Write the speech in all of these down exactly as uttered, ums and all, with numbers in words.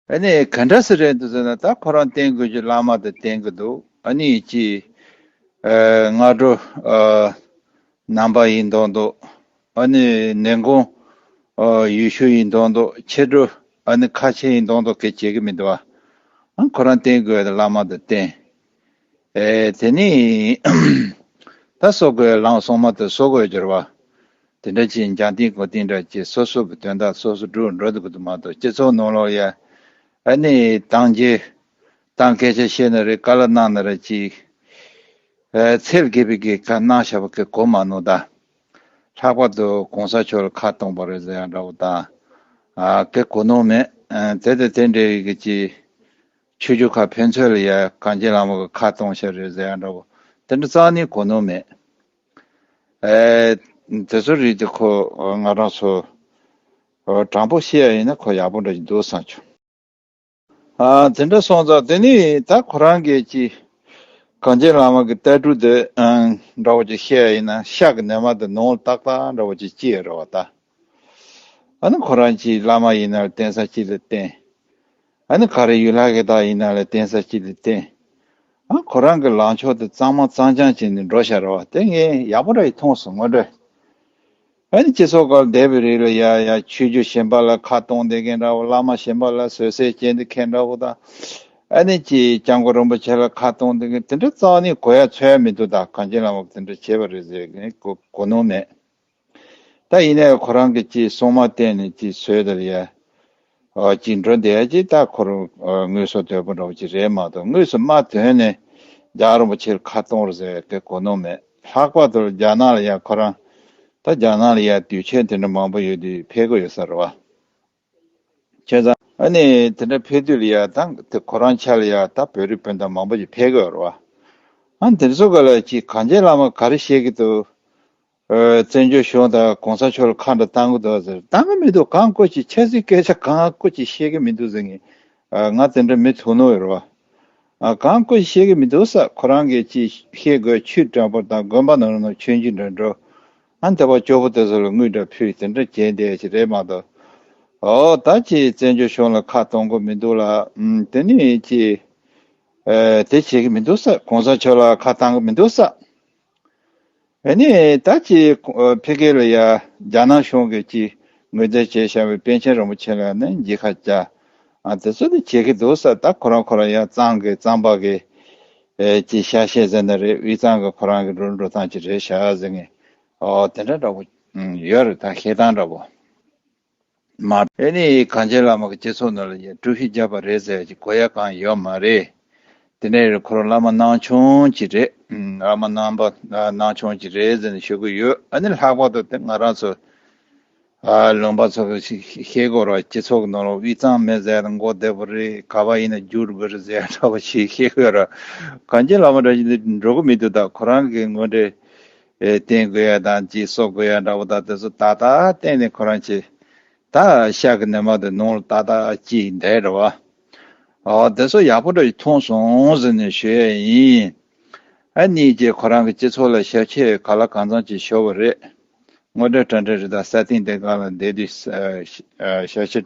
ཨ་ནི་ག་འདྲ་སེ་རེད་འདུག་ཟེར་ན། ད་ཁོ་རང་བསྟེན་དགོས་ཀྱི་བླ་མ་དེ་བསྟེན་གྱི་འདུག། ཨ་ནི་ཅི་ཨ་སྔ་དྲོ་ཨ་ནམ་པ་ཡིན་མདོག་མདོག། ཨ་ནི་ཉིན་གུང་ཨ་ཡུལ་ཤུལ་ཡིན་མདོག་མདོག། ཕྱི་དྲོ་ཨ་ནི་ཁ་ཆེ་ཡིན་མདོག་མདོག་གི་བྱེད་ཀྱི་མི་འདུག་ཨ། ཨ་ཁོ་རང་བསྟེན་དགོས་ཡ་དེ་བླ་མ་དེ་བསྟེན། ཨེ་དེ་ནི་ད་གསོ་དགོས་ལམ་སྲུང་མ་དེ་གསོ་དགོས་ཀྱི་རེད་བ། དེ་འདྲ་ཅིག་འཇང་ཏིང་གོ་ཏིང་འདྲ་ཅིག་སོ་སོ་གི་དོན་དག་སོ་སོ་སྒྲུབ་འགྲོ་འདུག་གི་འདུག་མ་གཏོགས། སྤྱི་ཚོགས་ནང་ལོགས་ཡ་ཨ་ནི་དང་རྒྱུ་དང་སྐད་ཆ་བཤད་ན་རེད། བཀའ་སློབ་གནང་ན་རེད། ཅིག་ཨེ་ཚད་དགེ་བའི་གི་བཀའ་གནང་བཞག་པ་གི་གོ་མ་ནོར་ད། ལྷག་པར་དུ་གོང་ས་མཆོག་ལ་ཁ་གཏོང་པ་རེད་ཟེར་ཡ་འདྲ་བོ་དང་། ཨ་གི་གོ་ནོར་མེད། ཨ་དེ་དང་དེ་འདྲའི་གི་ཅིག་ཆོས་བརྒྱུད་ཁག་ཕན་ཚུན་ལ་ཡ་གངས་ཅན་བླ་མ་གི་ཁ་གཏོང་བྱ་རེད་ཟེར་ཡ་འདྲ་བོ་དེ་འདྲ་རྩ་ནས་གོ་ནོར་མེད། ཨེ་དེ་ཚོ་རིགས་དེ་ཁོ་ང་རང་ཚོ་དྲང་པོ་བཤད་ཡ་ཡིན་ན་ཁོ་ཡག་པོ་འདྲ་ཞིག་འདུག་བསམ་བྱུང་། ཨ་དེ་འདྲ་སོང་ཙང་དེ་ནི་ད་ཁོ་རང་གིས་ཅི་གངས་ཅན་བླ་མ་གི་ལྟ་གྲུབ་དེ་ཨང་འདྲ་བོ་ཅིག་བཤད་ཡ་ཡིན་ན་ཤ་གི་ནས་མར་དེ་ནོར་ཏག་ཏག་འདྲ་བོ་ཅིག་སྐྱེས་རེད་བ་ད། ཨ་ནི་ཁོ་རང་ཅིག་བླ་མ་ཡིན་ན་ལ་བསྟེན་ས་ཅིག་ལ་བསྟེན། ཨ་ནི་ག་རེ་ཡུལ་ལྷ་གི་བདག་ཡིན་ན་ལ་བསྟེན་ས་ཅིག་ལ་བསྟེན། ཨ་ཁོ་རང་གི་ལངས་ཕྱོགས་དེ་གཙང་མ་གཙང་རྐྱང་བྱས་ནས་འགྲོ་བཞག་རེད་བ། དེ་ངས་ཡག་པོ་འདྲ་ཞིག་མཐོང་སོང་། ངོ་འདྲ། ཨ་ནི་སྤྱི་ཚོགས་སྒང་བསྡད་པའི་རིགས་ལ་ཡ་ཡ་ཆོས་བརྒྱུད་གཞན་པ་ལ་ཁ་གཏོང་བསྡད་མཁན་འདྲ་བོ། བླ་མ་གཞན་པ་ལ་བཟོད་བསྲན་བྱེད་བསྡད་མཁན་འདྲ་བོ་དང་། ཨ་ནི་ཅིག་སྐྱབས་མགོན་རིན་པོ་ཆེ་ལ་ཁ་གཏོང་བསྡད་མཁན་དེ་འདྲ་རྩ་བ་ནས་གོ་ཡ་འཚོལ་ཡ་མི་འདུག། ད་གངས་ཅན་བླ་མ་གིས་དེ་འདྲ་བྱས་པ་རེད་ཟེར་མཁན་གོ་གོ་ནོར་མེད། ད་ཡིན་ནའི་ཁོ་རང་གིས་ཅིག་སྲུང་མ་བསྟེན་ནས་ཅིག་བཟོས་དེ་ལ་ཡ། ཨོ་ཅིག་འགྲོ་བསྡད་ཡ་ཅིག་ད་ཁོ་རང་ཨོ་དངོས་སུ་དོད་པོ་འདྲ་བོ་ཅིག་རེད་མ་གཏོགས། དངོས་སུ་མ་དོན་ནས་རྒྱལ་བ་རིན་པོ་ཆེ་ལ་ཁ་གཏོང་རེད་ཟེར་གི་གོ་ནོར་མེད། ལྷག་པར་དུ་རྒྱ་ནག་ལ་ཡ་ཁོ་རང་ད་རྒྱ་ནག་ལ་ཡ་དུས་ཆེན་དེ་འདྲ་མང་པོ་ཡོད་དུས་ཕེབས་ཀྱི་ཡོད་ས་རེད་བ། བྱས་ཙང་ཨ་ནི་དེ་འདྲ་ཕེབས་དུས་ལ་ཡ་ད་དེ་ཁོ་རང་ཆ་ལ་ཡ་ད་བོད་རིགས་སྤུན་ཟླ་མང་པོ་ཅིག་ཕེབས་ཀྱི་ཡོད་རེད་བ། ཨ་ནི་དེ་ཚོ་ག་ལ་ཅིག་གངས་ཅན་བླ་མ་ག་རེ་བཤད་ཀྱི་འདུག། ཨ་བཙན་བྱོལ་གཞུང་དང་གོང་ས་མཆོག་ལ་ཁ་འདྲ་བཏང་གི་འདུག་ཟེར། བཏང་གི་མི་འདུག། གང་བཀོད་ཅིག་ཆབ་སྲིད་སྐད་ཆ་གང་བཀོད་ཅིག་བཤད་ཀྱི་མི་འདུག་ཟེར་མཁན། ཨ་ང་དེ་འདྲ་མི་ཐུག་ནོར་ཡོད་རེད་བ། ཨ་གང་བཀོད་ཅིག་བཤད་ཀྱི་མི་འདུག་ས། ཁོ་རང་གིས་ཅིག་བཤད་དགོས། ཆོས་དྲང་པོ་དང་དགོན་པ་ནང་ལ་ཆོས་འབྱུང་འདྲ་འགྲོ། ཨ་འདི་པ་སྐྱོ་པོ་དེ་ཚོ་ལ་དངུལ་འདྲ་ཕུལ། དེ་འདྲ་བྱས་བསྡད་ཅིག་རེད་མ་གཏོགས། ཨོ་ད་ཅིག་བཙན་བྱོལ་གཞུང་ལ་ཁ་གཏོང་གི་མི་འདུག་ལ། ཨམ་དེ་ནི་ཅིག་ཨ་དེ་བྱེད་ཀྱི་མི་འདུག་ས། གོང་ས་མཆོག་ལ་ཁ་བཏང་གི་མི་འདུག་ས། ཨ་ནི་ད་ཅི་ཕ་གི་ལ་ཡ་རྒྱ་ནག་གཞུང་གིས་ཅི་ངོས་འཛིན་བྱས་བཞག་པའི་པཎ་ཆེན་རིན་པོ་ཆེ་ལ་ནི་མཇལ་ཁ་བཅར། ཨ་དེ་ཚོ་ནི་བྱེད་ཀྱི་འདུག་ས། ད་ཁོ་རང་ཁོ་རང་ཡ་གཙང་གི་གཙང་པ་གི་ཨེ་ཅི་ཤ་ཤེས་ཟེར་ན་རེད། དབུས་གཙང་གི་ཁོ་རང་གི་འགྲོ་འགྲོ་སྟངས་ཅིག་རེད་ཤག་ཟེར་མཁན། ཨོ་དེ་འདྲ་འདྲ་པོ་ཡོད་རེད། ད་བཤད་སྟངས་འདྲ་པོ། མ་ཨེ་ནི་གངས་ཅན་བླ་མ་གི་སྤྱི་ཚོགས་ནང་ལ་ཡ་དཀྲུག་ཤིང་བརྒྱབ་པ་རེད་ཟེར་གྱི་གོ་ཡ་གང་ཡོད་མ་རེད། དེ་ནས་ཁོ་རང་བླ་མ་སྣང་ཆུང་ཅིག་རེད། ཨུམ་བླ་མ་རྣམ་པ་སྣང་ཆུང་ཅིག་རེད་ཟེར་ནས་ཞུ་གི་ཡོད། ཨ་ནི་ལྷག་པར་དུ་དེ་ང་རང་ཚོ་ཨ་ལུང་པ་ཚོ་གི་ཤེས་དགོས་རེད། སྤྱི་ཚོགས་ཀྱི་ནང་ལ་དབུས་གཙང་མི་ཟེར་ན་མགོ་བདེ་པོ་རེད། ག་པར་ཡིན་ན་རྒྱུགས་དགོས་རེད་ཟེར་ཡ་འདྲ་པོ་ཞིག་ཤེས་དགོས་རེད། གངས་ཅན་བླ་མ་འདྲ་ཞིག་འདི་འགྲོ་གི་མི་འདུག། ད་ཁོ་རང་གི་ངོ་འདྲེ་ཨེ་བསྟེན་དགོས་ཡ་དང་ཅིག་གསོ་དགོས་ཡ་འདྲ་པོ་དང་དེ་ཚོ་ད་ལྟ་གཏན་ནས་ཁོ་རང་ཅིག་ད་ཤ་གི་ནས་མར་དེ་ནོར་ཏག་ཏག་ཅིག་འདྲ་རེད་བ། ཨོ་དེ་ཚོ་ཡག་པོ་འདྲ་ཞིག་མཐོང་སོང་ཟེར་ནས་ཞུ་ཡ་ཡིན། ཨ་ནི་ཅིག་ཁོ་རང་གི་སྤྱི་ཚོགས་ལ་ཞབས་ཕྱི་གང་ལ་གང་འཚམ་ཅིག་ཞུ་བ་རེད། དངོས་འབྲེལ་དྲ་འབྲེལ་རེད། ད་ས་སྟེང་དེ་སྒང་ལ་བསྡད་དུས་ཨ་ཞབས་ཕྱི་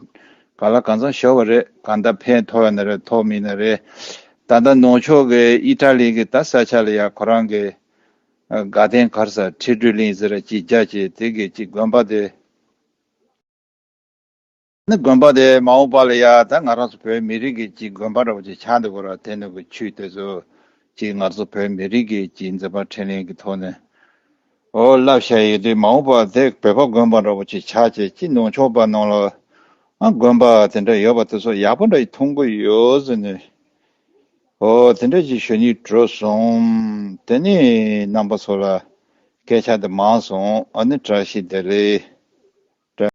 གང་ལ་གང་འཚམ་ཞུ་བ་རེད། གང་ལྟར་ཕན་ཐོགས་ཡོད་ན་རེད། ཐོགས་མེད་ན་རེད། ད་ལྟ་ནུབ་ཕྱོགས་ཀྱི་ཨི་ཊ་ལི་གི་ད་ས་ཆ་ལ་ཡ་ཁོ་རང་གི་ཨ་དགའ་ལྡན་ག་རེ་ཟེར། ཁྲི་སྤྲུལ་གླིང་ཟེར་ཅིག་རྒྱ་ཆེ་དེ་གི་ཅིག་དགོན་པ་དེ། ནི་དགོན་པ་དེ་མ་འོངས་པ་ལ་ཡ་ད་ང་རང་ཚོ་བོད་མི་རིགས་ཀྱི་ཅིག་དགོན་པ་འདྲ་པོ་ཅིག་ཆགས་འདུག་གོ་ར། དེ་ནང་གི་ཆོས་དེ་ཚོ་ཅིག་ང་ཚོ་བོད་མི་རིགས་ཀྱི་ཅིག་འཛིན་པ་འཕྲིན་ལས་ཀྱི་ཐོག་ནས་ཨོ་བསླབ་བྱ་ཡོད་དུས། མ་འོངས་པ་དེ་བོད་པ་དགོན་པ་འདྲ་པོ་ཅིག་ཆགས་བྱས། ཅིག་ནུབ་ཕྱོགས་པ་ནང་ལ་ཨ་དགོན་པ་དེ་འདྲ་ཡོད་པ་དེ་ཚོ་ཡག་པོ་འདྲ་ཞིག་མཐོང་གི་ཡོད་ཟེར་ནས། ཨོ་དེ་འདྲ་ཅིག་ཞུ་སྙིང་བྲོ་སོང་། དེ་ནས་རྣམ་པ་ཚོ་ལ་སྐད་ཆ་དེ་མང་སོང་། ཨ་ནི་བཀྲ་ཤིས་བདེ་ལེགས།